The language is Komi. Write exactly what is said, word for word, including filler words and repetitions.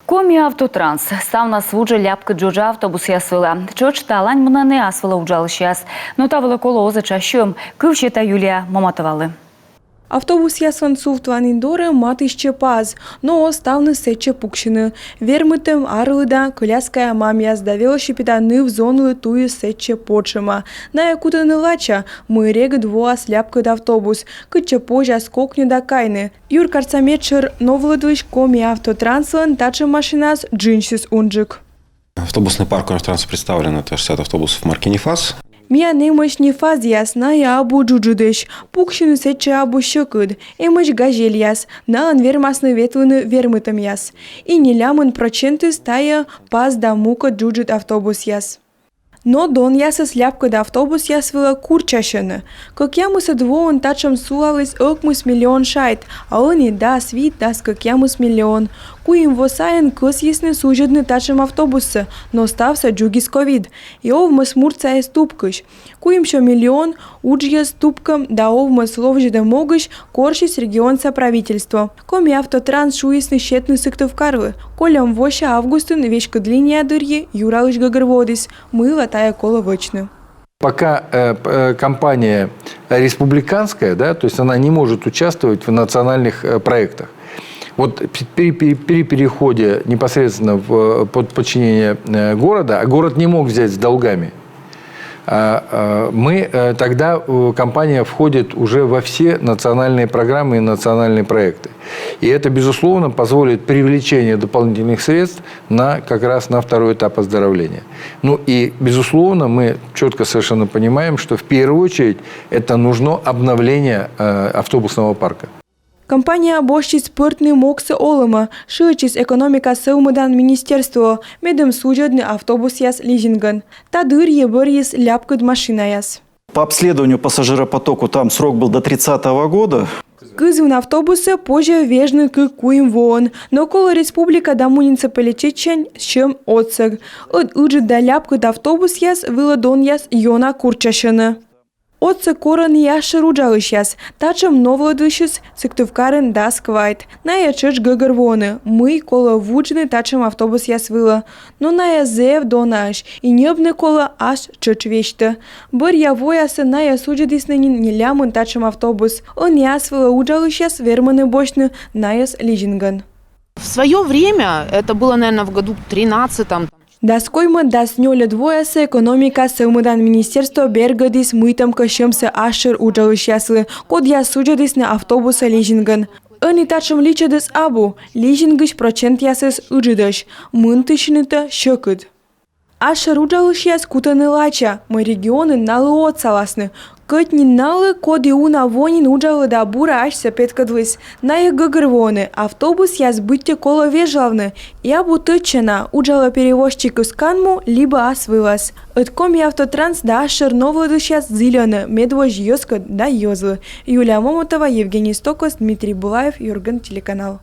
Коми автотранс ставнас вуджӧ ляпкыд джоджӧ автобусъяс вылӧ. Тшӧтш талань мунӧны ас вылӧ уджалысьяс. Но та вылӧ колӧ оз этша сьӧм. Кыв сета Юлия Момотовалы. Автобусъяслӧн сувтланін дорӧ матыстчӧ паз, но оз ставныс сэтчӧ пуксьыны. Вермытӧм арлыда коляская мамъяс да велосипеда ныв-зонлы туйыс сэтчӧ потшӧма. Найӧ кутӧны лача, мый регыд воас ляпкыд автобус, кытчӧ позяс кокни да кайны. Юркарса медшӧр новлӧдлысь Коми автотранслӧн татшӧм машинаыс джынсьыс унджык. Автобусный парк у нас в трансе представлен, это шестьдесят автобусов марки «Нефаз». Миян эмӧсь «Нефазъяс», найӧ абу джуджыдӧсь. Пуксьыны сэтчӧ абу сьӧкыд. Эмӧсь «Газельяс», налӧн вермасны ветлыны вермытӧмъяс. И нелямын прӧчентыс тайӧ паз да мукӧд джуджыд автобусъяс. Но донъясыс ляпкыд автобусъяс вылӧ курччасьӧны. Кӧкъямысӧд воын татшӧм сулаліс ӧкмыс миллион шайт, а ӧні дас вит, дас кӧкъямыс миллион. Куим во сайын кӧсйисны сузьӧдны татшӧм автобуссӧ, но ставсӧ дзугис ковид. И овмӧс муртса эз тупкысь. Куимсё миллион уджйӧз тупкӧм да овмӧс ловзьӧдӧм могысь корсис регионса правительство. Коми автотранс шуисны сетны Сыктывкарлы. Кольӧм вося августын веськыд линия дырйи Юралысь гӧгӧрвоӧдіс, мыйла тайӧ колӧ вӧчны. Пока э, п- э, компания республиканская, да, то есть она не может участвовать в национальных э, проектах. Вот при, при- при переходе непосредственно в, э, под подчинение э, города, а город не мог взять с долгами, а, а, мы э, тогда э, компания входит уже во все национальные программы и национальные проекты. И это, безусловно, позволит привлечение дополнительных средств на как раз на второй этап оздоровления. Ну и, безусловно, мы четко совершенно понимаем, что в первую очередь это нужно обновление э, автобусного парка. Компания босьтчис пӧртны могсӧ олӧмӧ, шыӧдчис экономика сӧвмӧдан министерствоӧ, медым сузьӧдны автобусъяс лизингӧн. Та дырйи бӧрйис ляпкыд машинаяс. По обследованию пассажиропотоку там срок был до тридцатого года. Кызвын автобуссӧ позьӧ вежны кык-куим воӧн, но колӧ республика да муниципалитетсянь сьӧм отсӧг. Ӧд ыджыд да ляпкыд автобусъяс вылӧ донъяс ёна курччасьӧны. Отсӧг корӧны и асшӧр уджалысьяс. Татшӧм новлӧдлысьыс Сыктывкарын дас квайт. Найӧ тшӧтш гӧгӧрвоӧны, мый колӧ вуджны татшӧм автобусъяс вылӧ. Но найӧ зэв донаӧсь, и ньӧбны колӧ ас тшӧтш весьтӧ. Бӧръя воясӧ найӧ судзӧдісны нин нелямын татшӧм автобус. Ӧні ас вылӧ уджалысьяс вермӧны босьтны найӧс лизингӧн. В свое время, это было, наверное, в году тринадцатом. Дас коймӧд, дас нёльӧд воясӧ экономика сӧвмӧдан министерство бергӧдіс мыйтӧмкӧ сьӧмсӧ асшӧр уджалысьяслы, кодъяс судзӧдісны автобусӧ лизингӧн. Ӧні татшӧм личӧдыс абу, лизингысь прӧчентъясыс ыджыдӧсь, мынтысьынытӧ сьӧкыд. Асшӧр уджалысьяс кутӧны лача, мый регионын налы отсаласны. Кӧть нин налы, коді уна во нин уджалӧ да бура асьсӧ петкӧдліс. Найӧ гӧгӧрвоӧны, автобусъяс быттьӧ колӧ вежлавны, и абу тӧдчана, уджалӧ перевозчикыс канму либӧ ас вылас. Ӧд Коми автотранс да асшӧр новлӧдысьяс зільӧны медводз йӧзкӧд да йӧзлы. Юлия Момотова, Евгений Стокос, Дмитрий Булаев, Юрган телеканал.